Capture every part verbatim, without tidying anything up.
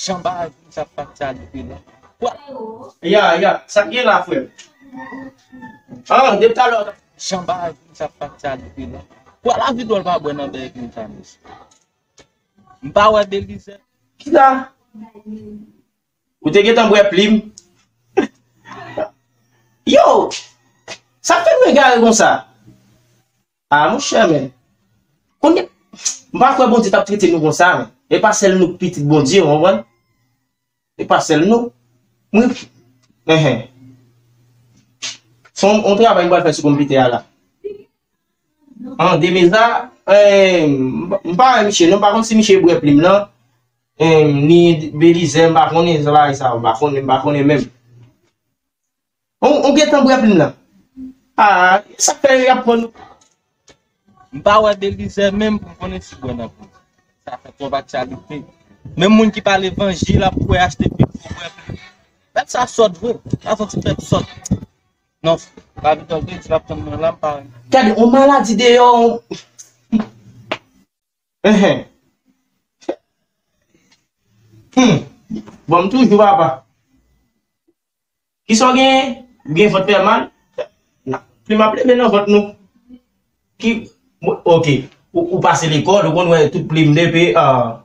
Jan bagay vin sa pa sa depi la. Kwa? Ya, ya, sa k gen la, frè? Ah, depi talè. Jan bagay vin sa pa sa depi la. Kwa lavi dwòl pa bwè nan bèy vin sa, mesye. M pa wè Belize. Ki sa? Ou te gentan bwè plim? Yo! Sa k fè nou egare konsa? Ah, monchè, men. Kounye, m pa kwè Bondye t ap trete nou konsa, men. E pa sèl nou k pitit Bondye, w konprann? E pa sèl nou. Mwen, enhen. Se yon, yon travay m pral fè sou konpitè a la. An, Demeza, eh, m pa, m pa wè misye, non, m pa konn si misye bwè plim nan. Eh, ni Belize, m pa konnen, sa bagay sa, m pa konnen, m pa konnen menm. On, on gentan bwè plim nan. Ah, sa k fè y ap pran nou. M pa wè Belize menm pou m konnen si bwè nan plim. Sa fè twòp aktyalite. Menm moun ki pa levanjil ap kwè achte plim pou bwè plim. Pèp sa sòt vre. Sa se yon ti pèp sòt. Non, pa vin tande di l ap tann mwen la, m pa. Gade, on maladi deyò, on. Enhen. Hmm. Bon, m toujou papa. Kisa w genyen? Ou gen vant fè mal? Nan, plim ap leve nan vant nou. Ki, ok. Ou, ou pase lekòl, ou konn wè tout plim depi, ah,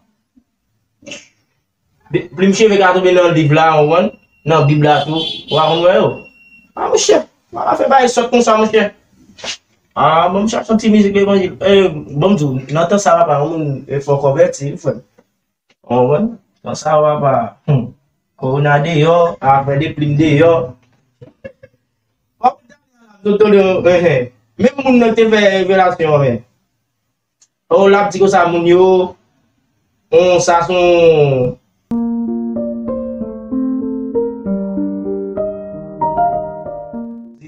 de, plim cheve ka tonbe nan liv la, ou konprann? Nan Bib la tou, ou pa konn wè yo. Ah, monchè, pa fè bagay sòt konsa, monchè. Ah, bon, m chache yon ti mizik levanjil. Eh, bon, m di w, nan tan sa, papa, yon moun, eh, fò kòvèti, wi, frè m. Ou konprann? Konsa w ap, hmm. Kowona deyò, afè de plim deyò. Wap tande, enhen. Menm moun nan te fè revelasyon an, men. Oh, l ap di konsa moun yo, on, sa se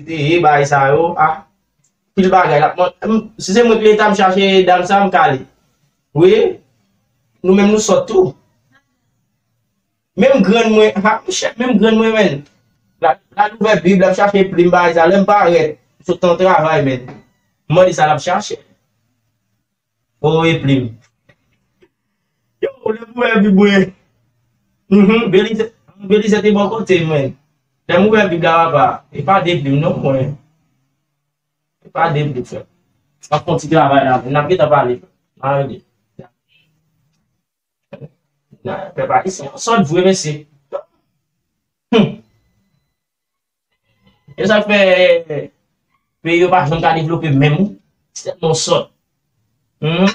yon bagay sa yo, ah. Pil bagay l ap mande. M, si se mwen k leta, m chache dam sa, m kale. Wi. Nou menm nou sòt tou. Menm grann mwen, ha, monchè, menm grann mwen, menm. L ap, l ap ouvè Bib, l ap chache plim, bagay sa. Lè m parèt, m sot nan travay, menm. M mande sa l ap chache. O, e plim. Yo, lè m ouvè Bib mwen. Mhm, Belize, Belize te bò kote m, menm. Lè m ouvè Bib la, papa, e pa de plim, non, mwen. E pa de plim, frè. M ap fè yon ti travay la, n ap gentan pale, frè. N a rele. Nan, pèp ayisyen, sòt vre, mesye. Hmm. E sa k fè, eh, peyi yo pa janm ka devlope menm, wi. Tèlman sòt. Hmm.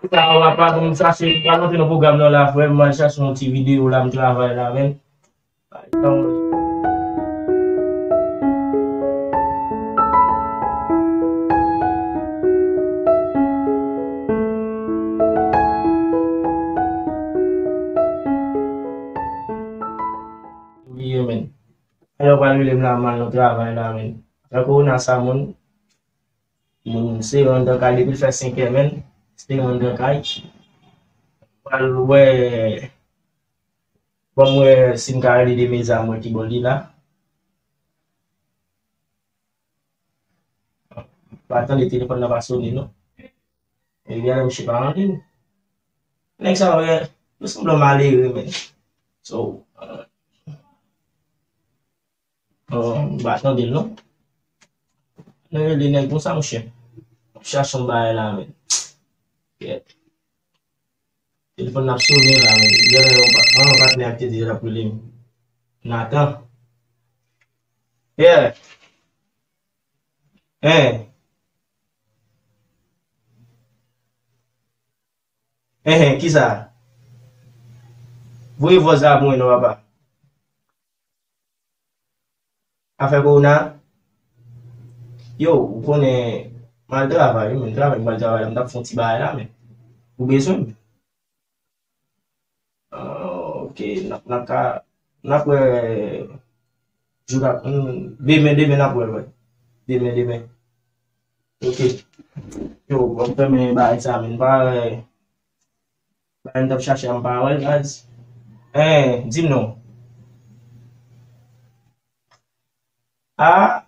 Sa w ap pa konn chache, pa rantre nan pwogram nan la, frè m, m al chache yon ti videyo la, m travay la, men. Bliye, men. Alò, pral rele m la, m al nan travay la, men. Afè kowona sa, moun, moun se anndan kay depi l fè senk è, men. Se anndan kay. Pral wè. Ban m wè si m ka rele Demeza, m wè ki bò li la. Pa tande telefòn nan pa sone, non. Ebyen, misye pa an liy. Nèg sa yo, yo sanble malere, men. So, euh, m pa tande l, non. Nan rele nèg konsa, monchè. M ap chache yon bagay la, men. Kèt. Telefòn nan ap sone la, men. Genlè yon pa-, yon patnè ak te di l ap rele m. Nathan. Yeah. Hein. Hein, hein, kisa? Voye vòz la pou mwen non, papa. Afè kowona. Yo, ou konnen, m al travay, wi, men travay, m al travay la, m t ap fè yon ti bagay la, men. Ou bezwen m? Ah, ok, n ap, n ap ka, n ap wè, jou k ap, hmm, demen, demen n ap wè, wè. Demen, demen. Ok. Yo, m ap fèmen bagay sa, men, m pa wè. Bagay m t ap chache a, m pa wè l, baz. Eh, di m non. Ah,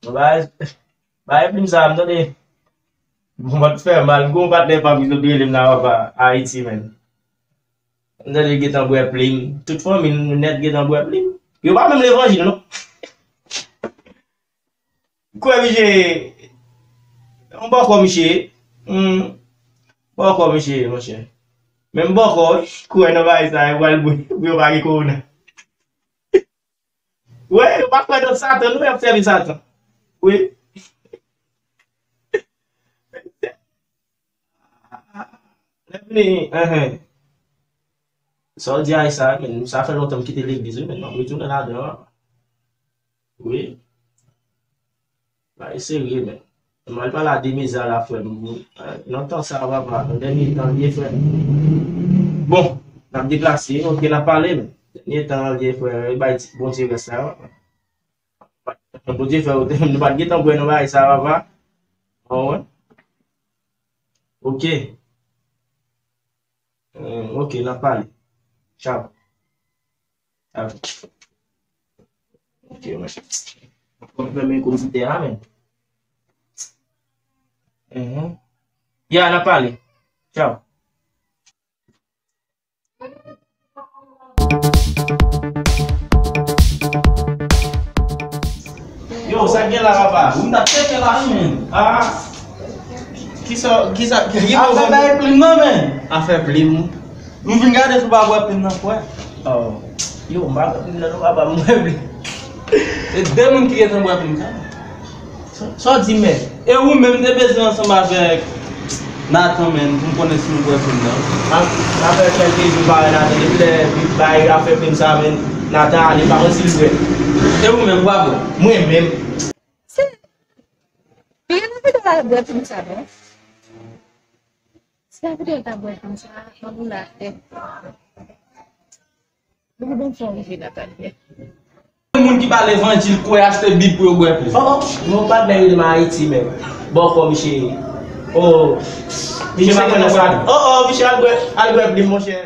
baz, bagay plim sa, m tande. Mwen t fè mal, m gon patnè pa m ki sot rele m la, papa, Ayiti, men. M tande l gentan bwè plim. Tout fanmi l nèt gentan bwè plim. Yo pa menm levanjil, non. Kwè misye, yon bòkò misye ye. Hmm. Bòkò misye ye, monchè. Menm bòkò, wi, kwè nan bagay sa, yo pral bwè, pou yo pa gen kowona. Wè, yo pa kwè nan Satan, non, y ap sèvi Satan. Wi. Lè vini, enhen. Sa w di a sa, men sa fè lontan m kite legliz, wi, men m ap retounen ladan an. Wi. Bagay serye, men. M al pale a Demiza la, frè m. Nan tan sa, papa, nan dènye tan, l ye, frè m. Bon, n ap deplase, ok, n ap pale, men. Dènye tan, l ye, frè, bay ti Bondye rès la, papa. Bondye fè w, nou pa t gentan bwè nan bagay sa, papa. Ou konprann? Ok. Hmm, ok, n ap pale. Tchaw. Tchaw. Ok, mèsi. Mwen fèmen kozitè a, men. Mhm. Ya, n ap pale. Tchaw. Yo, sa k gen la, papa? Wi, m t ap tcheke la, wi, men. Ah. Kisa, kisa, ki Afè koze? Bay plim nan, men. Afè plim. M vin gade si w pa bwè plim nan, frè. Oh. Yo, m pa bwè plim nan, non, papa, m bwè plim. E de moun ki gentan bwè plim sa. Sa, sa w di, men? E ou menm, m te bezwen ansanm avèk Nathan, men, pou m konnen si nou bwè plim nan. Sa, sa fè kèlke jou m pa wè Nathan. Depi lè li bay afè plim sa, men, Nathan ale, m pa konn si l bwè. E ou menm, w a bwè? Mwen menm. Se, li gen anvi de la bwè plim sa, non? Si la vide ta bwè konsa, mwen pou la fè. Li gen bon fè rive Natalia. Moun ki pa levanjil kwè achte bib pou yo bwè plim. Oh, oh, yon patnè rele m Ayiti menm. Bòkò misye. Oh, misye pa konn sa. Oh, oh, misye al bwè, al bwè plim, monchè.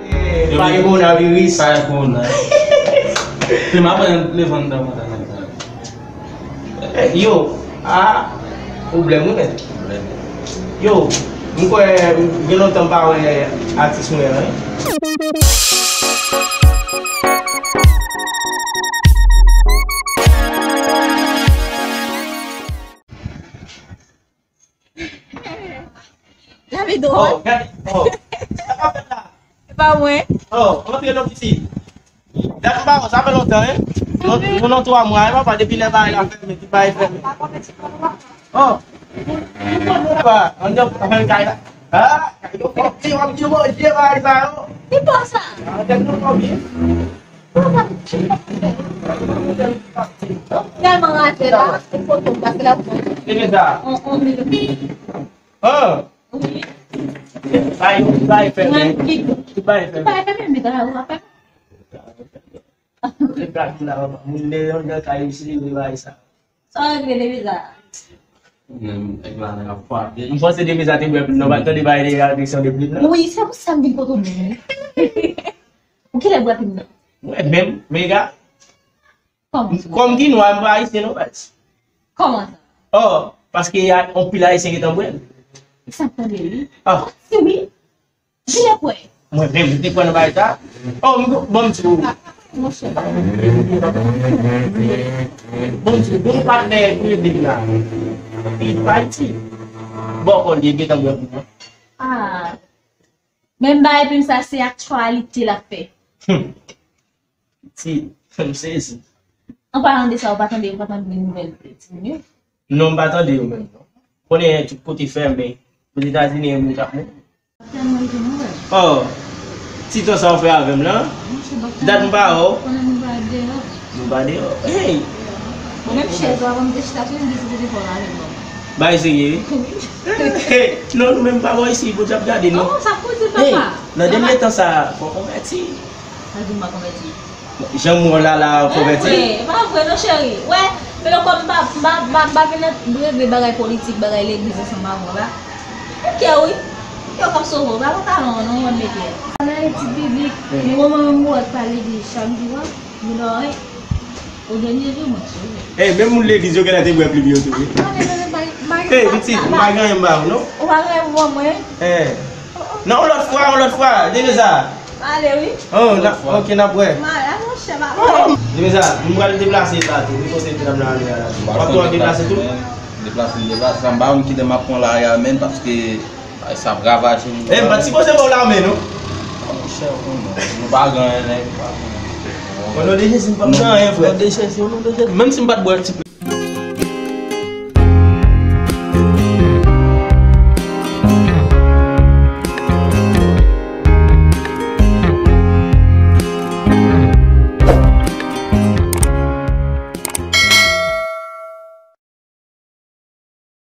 Eh, pa gen kowonaviris. Pa gen kowona. Plim ap pran levanjil nan mwen. Eh, yo, a, pwoblèm wi, men. Yo, m kwè, gen lontan m pa wè atis mwen an, wi. David, oh, gade, oh. Sa k ap fèt la? Se pa mwen. Oh, antre non, pitit. Dat m pa wè w, sa fè lontan, en. Non, non, non, twa mwa, en, papa, depi lè bagay la fèmen, tout bagay fèmen. Oh. Papa, anndan, anndan kay la. Ah, kay yo fò, w ap di, w ap di, bagay sa yo. Ki pa sa? Ah, tèt nou fò byen. Tèlman raje la, e foto m pase la pou mwen. Ki bagay sa? On, on minit. Ah. Wi. Bay, bay, fè men. Mwen ki, ki bay, fè men. Bay, fè men, men, bay, w ap fè. Moun nan yon nan kay, li selebre bay sa. Sa w regle depi sa? Menm, nèg la nan ap frape. M panse depi sa te bwè plim nan, pa tande bay de reaksyon de plim nan. Wi, se pou sa m vin kote w menm. Ou kilè bwè plim nan? Mwen menm, mega. Kòman sa? Kòm ki nwa, m pa ayisyen non, baz. Kòman sa? Oh, paske y a anpil ayisyen ki t anbwè l. Sa tande li? Ah. Si wi, vin kwè. Mwen menm, m te kwè nan bagay sa. Oh, m, bon, m di w. Monchè. Bon, m di w, bon, patnè ki rele la. Li pa Ayiti. Bon, kon li gentan bwè pou mwen. Ah. Menm bagay pou m sa, se aktyalite l ap fè. Hmm. Ti, m sezi. An palan de sa, ou pa tande, ou pa tande nouvèl ti moun yo? Non, m pa tande yo menm, non. Konnen tout kote fèmen. Ozetazini, gen moun k ap mouri. Tèlman rive nouvèl. Oh, ti tan sa w fè avè m lan. Dat m pa wè w. Konnen nou pa deyò. Nou pa deyò. Hey! Bon, menm chèz la, ban m te chita sou li, li te fò la, men bon. Bagay serye, wi. Wi. Hey, non, nou menm pa bò isi, Bondye ap gade nou. Oh, sa pou di, hey, papa. Nan dènye tan sa, fò konvèti. Sa di m pa konvèti. Jan m wè w la, la, konvèti. E vre, e pa vre non, cheri. Wè, men lè kòm m pa, m pa, m pa, m pa vin regle bagay politik, bagay legliz ansanm avè w la. Ou kè wi. Yo k ap sove w, pa pantalon an non, w ap mete. Ann Ayiti biblik, men mwen menm m wè k pale de chak jou a, m dòmi. Ou jwenn Jezi, ou manke. Ey, menm moun legliz yo genlè te bwè plim yo tou, wi. Ey, pitit, m pa gen anyen m ba ou, non. Ou pa gen anyen pou ban mwen? Ey. Non, yon lòt fwa, yon lòt fwa. Depi sa. Ale, wi. Oh, ok, n ap wè. M ale, monchè, m ale. Depi sa, m pral deplase la tou. Wi, kote m t ap nan ale a la. W ap tou ap deplase tou? Deplase, m deplase. M pa konn ki lè m ap pran lari a, menm, paske bagay sa ap ravaje m. Ey, m pa t sipoze ba w lame, non. Monchè, ou konnen, nou pa gen anyen, nèg. Mwen, non de Jezi, m p ap gen anyen, frè. Non de Jezi, non de Jezi. Menm si m pa t bwè ti